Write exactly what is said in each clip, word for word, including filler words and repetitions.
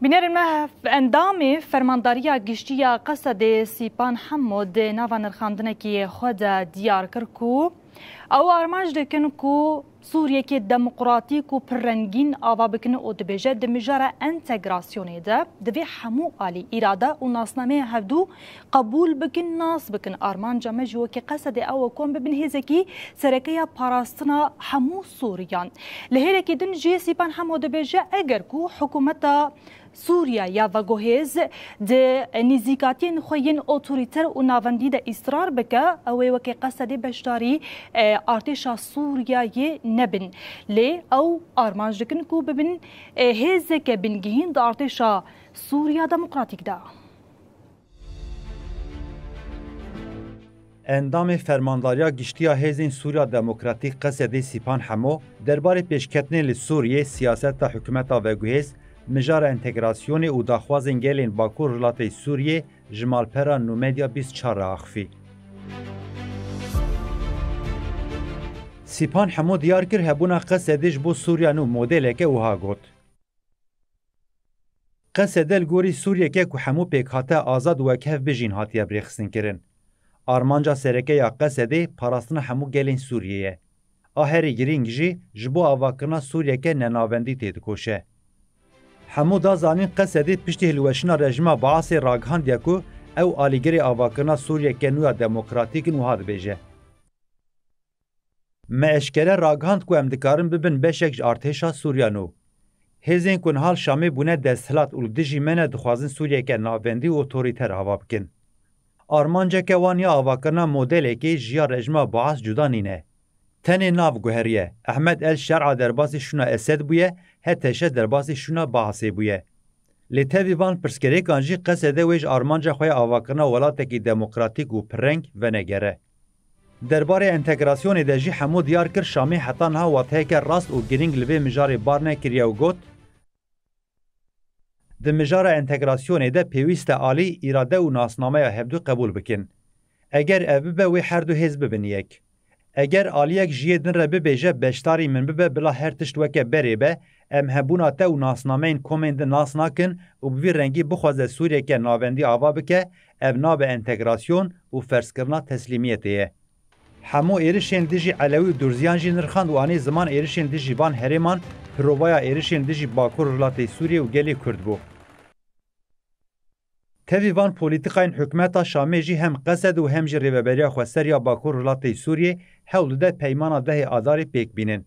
Bînerên me, endamê Fermandariya Giştî ya Qesedê Sîpan Hemo di nava nirxandinekî xwe de diyar kir ku ew armanc dikin ku Sûriyekê demokratîk û pirrengîn ava bikin û dibêje, di mijara entegrasyonê de divê hemû alî îrade û nasnameya hevdû qebûl bikin, nas bikin. Armanca me jî wekî Qesedê ew e ku em bibin hêzekî sereke ya parastina hemû Sûriyan. Li hêlekî din jî Sîpan Hemo dibêje, eger ku hikûmeta Sûriya ya veguhêz di nîzîkatiyên xwe yên otorîter û navendî de îsrar bike, ew ê wekî Qesedê beşdarî, e, artêşa Sûriyayê nebin. Lê ew armanc dikin ku bibin, e, hêzeke bingehîn di artêşa Sûriya Demokratîk de. Endamê Fermandariya Giştî ya Hêzên Sûriya Demokratîk Qesedê Sîpan Hemo derbarê pêşketinê li Sûriyê, siyaseta hikûmeta veguhêz, mijara entegrasyonê û daxwazên gelên Bakur Rojhilatê Sûriyê ji malpera Nûmedya bîst çar re axifî. Sîpan Hemo diyar kir, hebûna Qesedê ji bo Sûriya nû modeleke wiha got. Qesede li gorî Sûriyeke ku hemû pêkhate azad û wekhev bijîn hatiye birêxistinkirin. Armanca sereke ya Qesedê parastina hemû gelên Sûriyê ye. A herî girîng jî ji bo avakirina Sûriyeke nenavendî têdikoşe. Hemû da zanîn Qesedê piştî hilweşîna rejîma Baasê ragihandiye ku ew alîgirê avakirina Sûriyeke nû ya demokratîk in û wiha dibêje. Me eşkere ragihand ku em dikarin bibin beşek ji artêşa Sûriya nû. Hêzên ku niha li Şamê bûne desthilat û li dijî me ne dixwazin Sûriyeke navendî û otorîter ava bikin. Armanceke wan ya avakirina modelekê ji ya rejîma Baas cuda nîne. Tenê nav guheriye. Ehmed El Şer'a derbasî şûna Esed bûye, H T Ş derbasî şûna Baasê bûye. Lê tevî van pirsgirêkan jî Qesede wê ji armanca xwe ya avakirina welatekî demokratîk û pirreng venegere. Derbarê entegrasyonê de jî Hemo diyar kir Şamê heta niha wateyeke rast û girîng li vê mijarê bar nekiriye û got, Di mijara entegrasyonê de pêwîst e alî, îrade û nasnameya hevdû qebûl bikin. Eger ev bibe, wê her du hêz bibin yek. Eger aliyek ji yê din re bibêje, beşdarî min bibe, bila her tişt weke berê be, em hebûna te û nasnameyên komên din nas nakin û bi vî rengî bixwaze Sûriyeke navendî ava bike, ev nabe entegrasyon û ferzkirina teslîmiyetê ye. Hemû êrişên dijî Elewî û Durziyan jî nirxand û anî ziman êrişên dijî van herêman pirovaya êrişên dijî Bakur Rojhilatê Sûriyê û gelê Kurd bû. Tevî van polîtîkayên hikûmeta Şamê jî hem Qesed û hem jî Rêveberiya Xweser ya Bakur Rojhilatê Sûriyê hewl dide peymana dehê Adarê pêk bînin.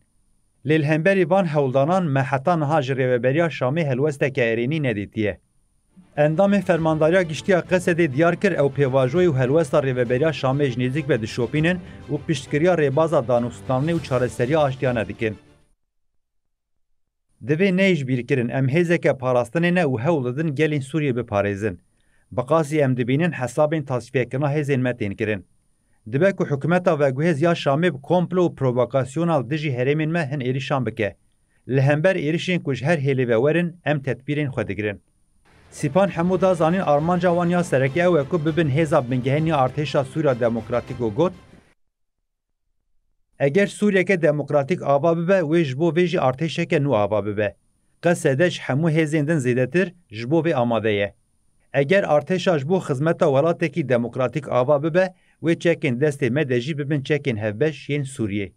Lê li hemberî van hewldanan me heta niha ji Rêveberiya Şamê helwesteke erênî nedîtiye. Endamê Fermandariya Giştî ya Qesedê diyar kir, ew pêvajoyê û helwesta Rêveberiya Şamê ji nêzîk ve dişopînin û piştgiriya rêbaza danûstandinê û çareseriya aştiyane dikin. Divê neyê ji bîr kirin, em hêzeke parastinê ne û hewl didin gelên Sûriyê biparêzin. Bi qasî em dibînin hesabên tasfiyekirina hêzên me tên kirin. Dibe ku hikûmeta veguhêz ya Şamê bi komplo û provokasyona li dijî herêmên me hin êrişan bike. Li hember êrişên ku ji her hêlê ve werin, em tedbîrên xwe digirin. Sîpan Hemo da zanîn armanca wan ya sereke ew e ku bibin hêza bingehîn ya artêşa Sûriya Demokratîk û got, Eger Sûriyeke demokratîk ava bibe, wê ji bo vê jî artêşeke nû ava bibe. Qesede ji hemû hêzên din zêdetir ji bo vê amade ye. Eger artêşa ji bo xizmeta welatekî demokratîk ava bibe, wê çekên destê me de jî bibin çekên hevbeş yên Sûriyê.